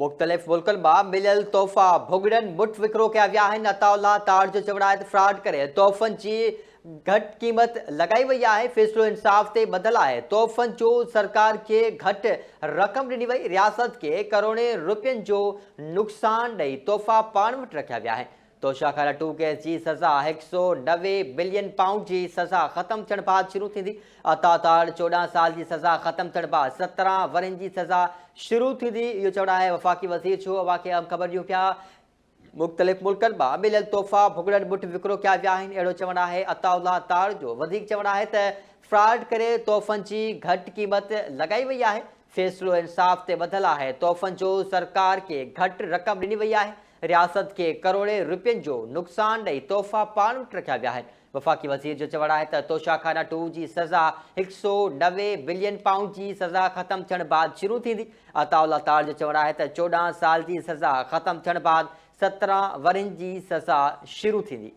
مختلف ملڪن مان مليل تحفا ڀڳڙن مٺ وڪرو ڪيا ويا آهن، عطاء الله تاڙ جو چوڻ آهي ته فراڊ ڪري تحفن جي گهٽ قيمت لڳائي وئي آهي، فيصلو انصاف تي ٻڌل آهي، تحفن جو سرڪار کي گهٽ رقم ڏني وئي، رياست کي ڪروڙين رپين جو نقصان ڏئي تحفا پاڻ وٽ رکيا ويا آهن. توشاخانه ٽو ڪيس جي سزا 190 بلين پائونڊ جي سزا ختم ٿيڻ بعد شروع ٿيندي. عطا تارڙ 14 سال جي سزا ختم ٿيڻ بعد 17 ورهين جي سزا شروع ٿيندي. اهو چوڻ آهي وفاقي وزير ڇو اوهان کي اهم خبر ڏيون پيا. مختلف ملڪن مان مليل تحفا ڀڳڙن مٺ وڪرو ڪيا ويا آهن اهڙو چوڻ آهي عطاء الله تارڙ جو. وڌيڪ چوڻ آهي ته فراڊ ڪري تحفن جي گهٽ قيمت لڳائي وئي آهي. فيصلو انصاف تي ٻڌل آهي. تحفن جو سرڪار کي گهٽ رقم ڏني وئي آهي. رياست کي ڪروڙين رپين جو نقصان ڏئي تحفا پاڻ وٽ رکيا ويا آهن. وفاقي وزير جو چوڻ آهي ته توشاخانه ٽو جي سزا 190 بلين پائونڊ جي سزا ختم ٿيڻ بعد شروع ٿيندي. عطاء الله تارڙ جو چوڻ آهي ته 14 سال جي سزا ختم ٿيڻ بعد 17 ورهين جي سزا شروع ٿيندي.